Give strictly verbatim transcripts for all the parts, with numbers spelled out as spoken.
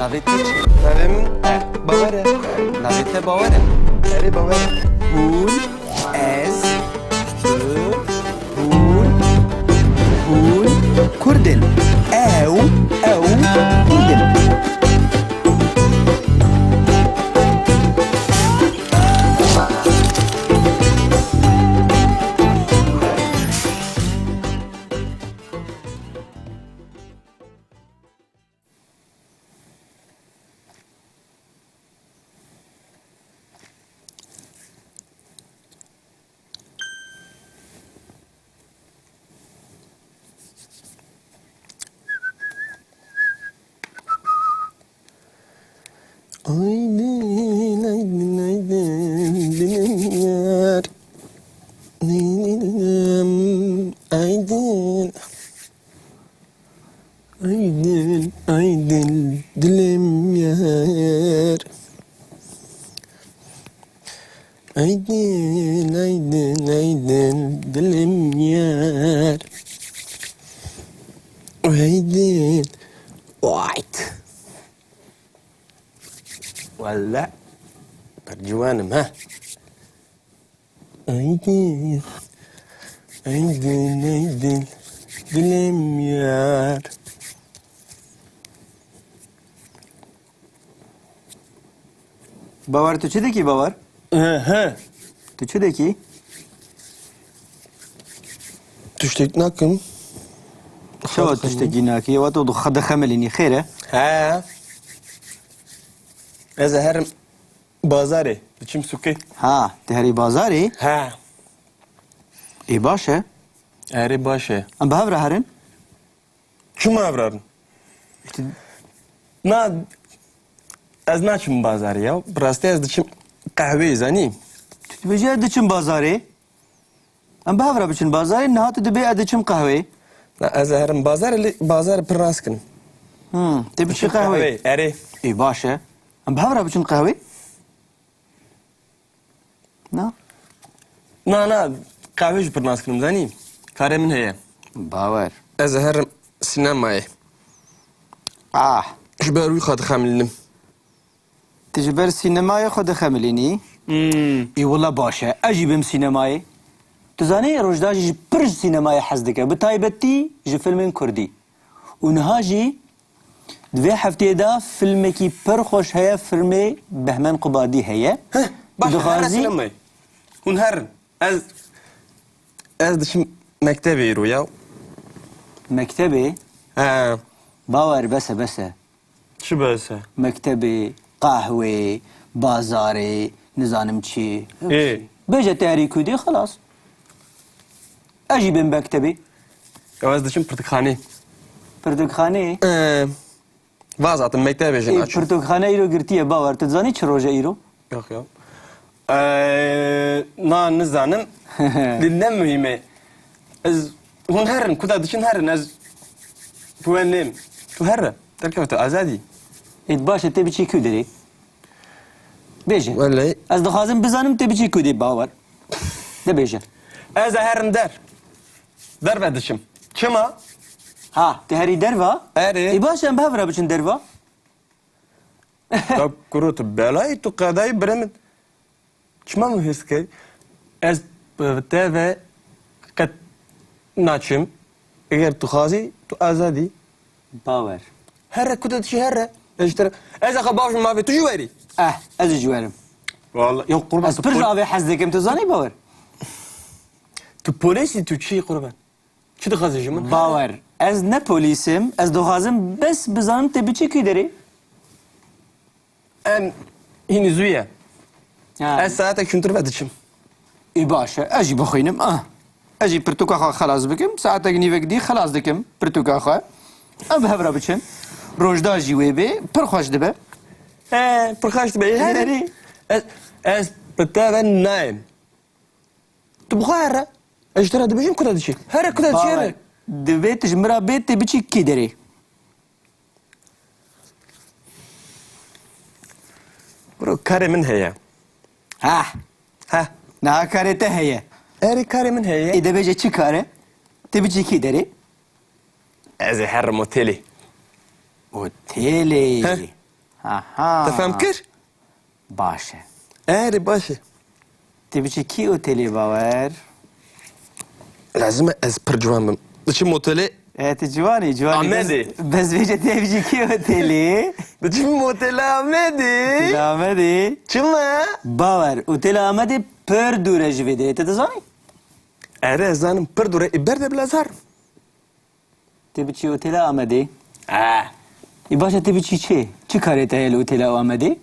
Navê te çi? Navê min Bawer e. Navê te Bawer e? Erê, Bawer e. Hûn, ez, tu, hûn, hûn Kurd in. Ew, ew Kurd in. Aydın, aydın, aydın, dilim yar. Aydın, aydın. Aydın, aydın, dilim yar. Aydın, aydın, aydın, dilim yar. Aydın. White. Walla, pir ciwan im, ha. Aydın, aydın, aydın, dilim yar. Bawer, tu çi dikî, Bawer? He, he. Tu çi dikî? Tiştek nakim. Çawa tiştekî nakî? Ewa tu xwe dixemilînî, xêr e? He. Ez ê herim bazarê, diçim sûkê. Ha, tu herî bazarê? He. Ê, baş e. Erê, baş e. Em bi hev re herin? Çima hev re herin? Îşte. Na, ez naçim bazarê ya. Bi rastî ez diçim qehweyê, zanî? Tu dibêjî ez diçim bazarê. Em bi hev re biçin bazarê, niha tu dibê ez diçim qehweyê. Na, ez ê herim bazarê, lê bazarê pir nas kinim. Hmm, tê biçî qehweyê? Erê. Ê, baş e. Em bi hev re biçin qehweyê? Na? Na, na, qehweyê jî pir nas kinim, zanî? Karê min heye. Bawer. Ez ê herim sînemayê. Ah. Ji ber wî xwe dixemilînim. Tu ji ber sînemayê xwe dixemilînî? Hmm. Ê wila baş e. Ez jî bêm sînemayê. Tu zanî, Rojda jî pir ji sînemayê hez dike. Bi taybetî ji filmên kurdî. Û niha jî di vê hefteyê de filmekî pir xweş heye, filmê Behmen Qubadî heye. Heh, baş e, here sînemayê. Hûn herin. Ez, ez diçim mektebê îro ya. Mektebê? He. Bawer, bes e, bes e. Çi bes e? Mektebê, qehwê, bazarê, nizanim çi. Ê. Bêje te herî ku dê, xelas. Ez jî bêm mektebê. Ya ez diçim pirtûkxanê. Pirtûkxanê? Ee, vazatim mektebê jî naçim. Pirtûkxane îro girtiye, Bawer. Tu dizanî çi roj e îro? Yok, yok. Ee, na, nizanim. Lê ne muhîm e. Ez, hûn herin, kuda diçin herin, ez bi we nêm. Tu here, derkeve tu azad î. Ê, baş e, tê biçî ku derê? Bêje. Wele. Ez dixwazim bizanim tê biçî ku dê, Bawer. De bêje. Ez ê herim der. Derve diçim. Çima? Ha, tê herî derva? Erê. Ê, baş e, em bi hev re biçin derva. Ya kuro, tu belayî, tu qedayî, birê min. Çima min hêrs dikey? Ez bi te ve qet naçim. Eger tu xwazî, tu azad î. Bawer. Here, ku te diçî here. Ez ji te re, ez ê xwe bavêjim mafê, tu jî werî. Eh, ez ê jî werim. Wala, ya qurban, ez tu pir ji pol-, avê hez dikim, tu zanî, Bawer. Tu polîs î, tu çi yî qurban? Çi dixwazî ji min? Bawer, ez ne polîs im, ez dixwazim bes bizanim tê biçî kî derê. Em hînî zû ye. Ha. Ez saetek çûntir ve diçim. Ê, baş e, ez jî bixwînim. Ah. Ez jî pirtûka xwe xelas bikim, saetek nîvek dî xelas dikim pirtûka xwe. Em bi hev re biçin. Rojda jî wê bê, pir xweş dibe. He, pir xweş dibe. Herî. Herî. Ez, ez bi te ve nayêm. Tu bi xwe here. Ez ji te re dibêjim, ku te diçî? Here, ku te diçî, here. Bawer, divê tu ji min re bê, tê biçî kî derê? Bro, karê min heye. Ha. Ha. Niha karê te heye. Erê, karê min heye. Ê, de bêje çi kar e? Tê biçî kî derê? Ez ê herim otelê. Otelê. Heh. Aha. Te fehm kir? Baş e. Erê, baş e. Tê biçî kî otelê, Bawer? Lazim e ez pir ciwan bim. Diçim otelê. E, tu ciwanî, ciwanî. Amedê. Bes, bes vêce tê biçî kî otelê? Diçim otelê Amedê. Otelê Amedê. Çima? Bawer, otelê Amedê pir dûr e ji vê derê. Te dizanî? Erê, ez zanim pir dûr e. Ê, berde bila zar. Tê biçî otela Amedê? Eh. Ê, baş e, tê biçî çi? Çi karê te heye li otela Amedê?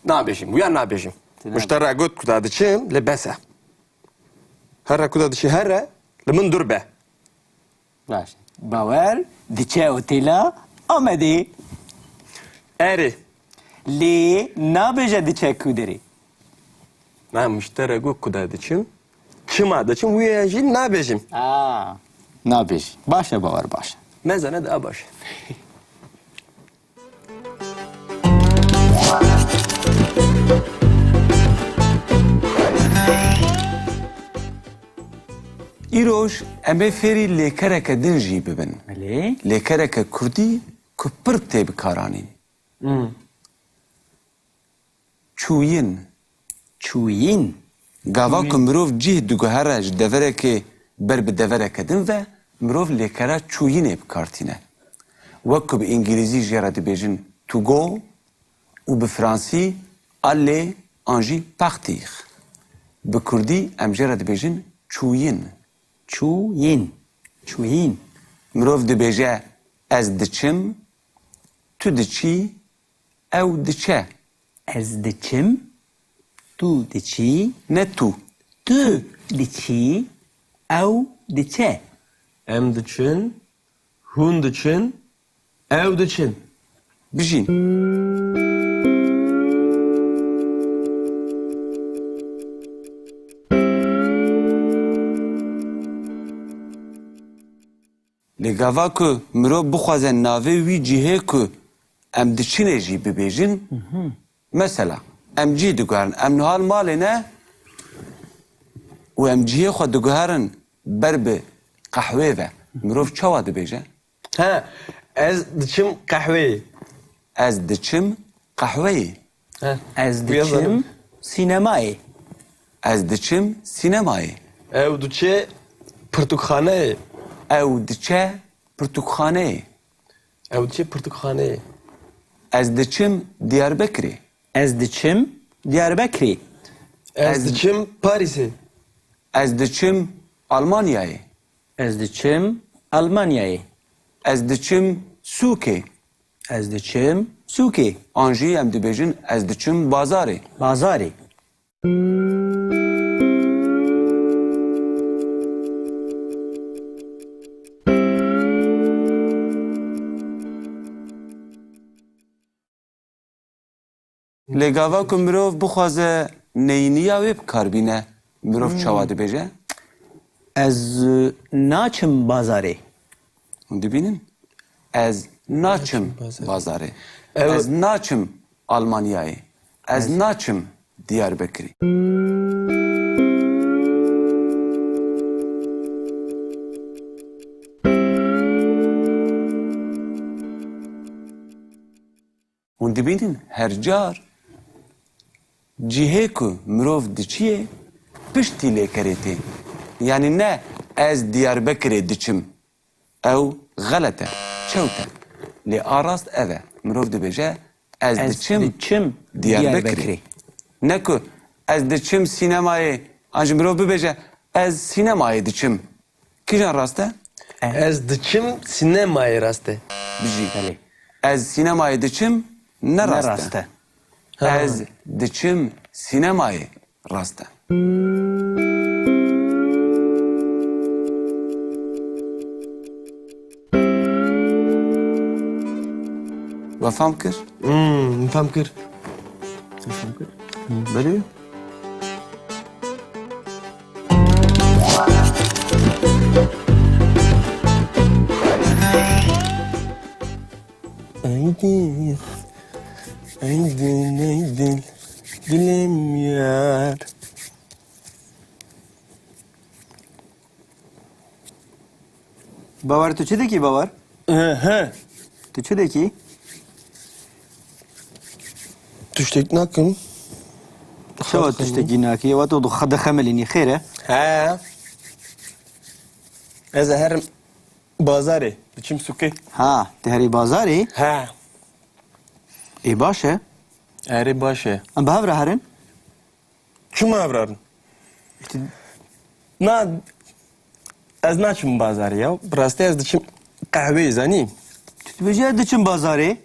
Nabêjim, wiya nabêjim. Ti nabêjî. Min ji te re got ku da diçim, lê bes e. Here ku da diçî here, li min dûr be. Baş. Bawer diçe otela Amedê. Erê. Lê nabêje diçe ku derê. Na, min ji te re got ku da diçim. Çima diçim, wî ye jî nabêjim. Aa, nabêjî. Baş e, Bawer, baş e. Mezene de baş e. Îroj em ê fêrî lêkereke din jî bibin. Belê. Lêkereke kurdî ku pir tê bikaranîn. Hmm. Çûyîn. Çûyîn. Gava ku mirov cih diguhere ji deverekê ber bi devereke din ve, mirov lêkera çûyînê bi kar tîne. Wek ku bi îngilîzî jê re dibêjin to go û bi fransî aller an jî partir. Bi kurdî em jê re dibêjin çûyîn. Çûyîn. Çûyîn. Mirov dibêje ez diçim, tu diçî, ew diçe. Ez diçim, tu diçî. Ne tu. Tu diçî, ew diçe. Em diçin, hûn diçin, ew diçin. Bijîn. Lê gava ku mirov bixwaze navê wî cihê ku em diçinê jî bibêjin, mesela, em cî diguherin, em niha li malê ne û em cihê xwe diguherin ber bi qehwê ve, mirov çawa dibêje? He, ez diçim qehweyê. Ez diçim qehweyê. He, ez diçim sînemayê. Ez diçim sînemayê. Ew diçe pirtûkxaneyê. Ew diçe pirtûkxaneyê. Ew diçe pirtûkxaneyê. Ez diçim Diyarbekirê. Ez diçim Diyarbekirê. Ez diçim Parîsê. Ez diçim Almanyayê. Ez diçim Almanyayê. Ez diçim sûkê. Ez diçim sûkê. An jî em dibêjin ez diçim bazarê. Bazarê. Lê gava ku mirov bixwaze neyîniya wê bi kar bîne, mirov çawa dibêje? Ez naçim bazarê. Hûn dibînin? Ez naçim bazarê. Ew ez naçim Almanyayê. Ez naçim Diyarbekirê. Hûn dibînin her car cihê ku mirov diçiyê piştî lêkerê tê. Yanî ne ez Diyarbekirê diçim. Ew xelet e, çewt e. Lê a rast ev e. Mirov dibêje ez diçim Diyarbekirê. Ne ku ez diçim sînemayê, an jî mirov bibêje ez sînemayê diçim. Kîjan rast e? Ez diçim sînemayê rast e. Bijî. Belê. Ez sînemayê diçim ne rast e. Ne rast e. Ha. Ez diçim sînemayê rast e. We fam kir? Hmm, min fam kir. Min fam kir. Belê. Aydin, aydin, aydin, dilim yar. Bawer, tu çi dikî, Bawer? Ehe. Tu çi dekî? Tiştek nakim. Çawa tiştekî nakî? Ewa tu xwe dixemilînî, xêr e? He. Ez ê herim bazarê. Diçim sûkê. Ha, tu herî bazarê? He. Ê baş e. Erê baş e. Em bi hev re herin? Çima hev re herin? Na, ez naçim bazarê ya. Bi rastî ez diçim qehweyê, zanî? Tu dibêjî ez diçim bazarê.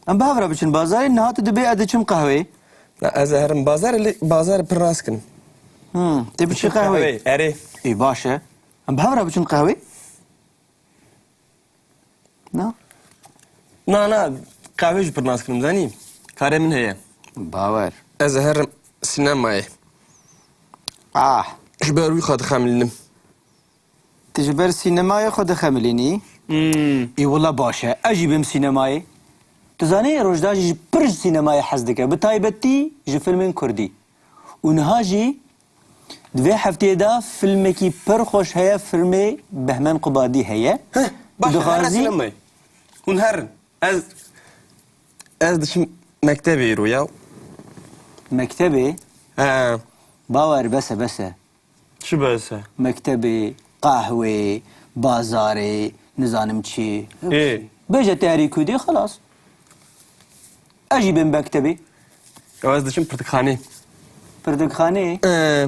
Em bi hev re biçin bazarê, niha tu dibê ez diçim qehweyê. Na, ez ê herim bazarê, lê bazarê pir nas kirim. Hmm, tê biçî qehweyê. Qehweyê, erê. Ê baş e. Em bi hev re biçin qehweyê? Na? Na, na, qehwê jî pir nas kirim, zanî? Karê min heye. Bawer. Ez ê herim sînemayê. Ah. Ji ber wî xwe dixemilînim. Tu ji ber sînemayê xwe dixemilînî? Hmm. Ê wila baş e. Ez jî bêm sînemayê. Tu zanî Rojda jî ji pir ji sînemayê hez dike. Bi taybetî ji filmên kurdî. Û niha jî di vê hefteyê de filmekî pir xweş heye, filmê Behmen Qubadî heye. Heh, baş e, herin sînemayê. Hûn herin. Ez, ez diçim mektebê îro ya. Mektebê? He. Bawer, bes e, bes e. Çi bes e? Mektebê, qehwê, bazarê, nizanim çi. Ê. Bêje te herî kûdê, xelas. Ez jî bêm mektebê. Ya ez diçim pirtûkxanê. Pirtûkxanê? Ee,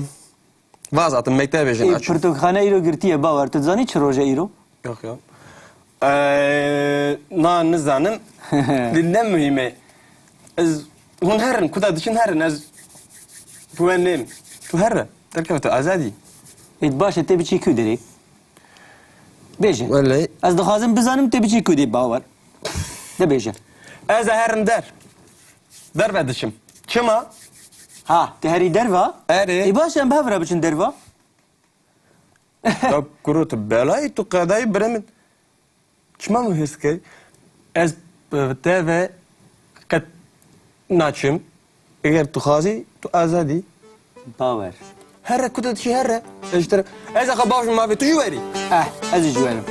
vazatim, mektebê jî naçim. Ê, pirtûkxane îro girtiye, Bawer. Tu dizanî çi roj e îro? Yok, yok. Ee, na nizanim. Lê ne muhîm e. Ez, hûn herin, kuda diçin herin, ez bi we nêm. Tu here, derkeve tu azadî. Ê, baş e, tê biçî ku derê? Bêje. Wele. Ez dixwazim bizanim tê biçî ku dê, Bawer. De bêje. Ez ê herim der. Derve diçim. Çima? Ha, tu herî derva? Erê. Ê, baş e, em bi hev re biçin derva. Ya kuro, tu belayî, tu qedayî, birê min. Çima min hêrs dikey? Ez bi te ve qet naçim. Eger tu xwazî, tu azad î. Bawer. Here, ku te diçî here. Ez ji te re, ez ê xwe bavêjim mafê, tu jî werî. Eh, ez ê jî werim.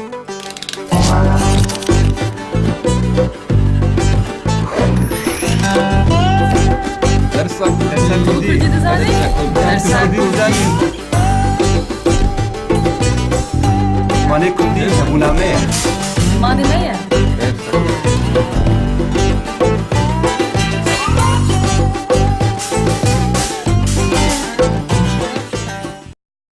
Dersa, dersa Kurdî. Kurdî dizanî? Dersa Kurdî dizanî. Zimanê Kurdî hebûna me ye. Zimanê me ye.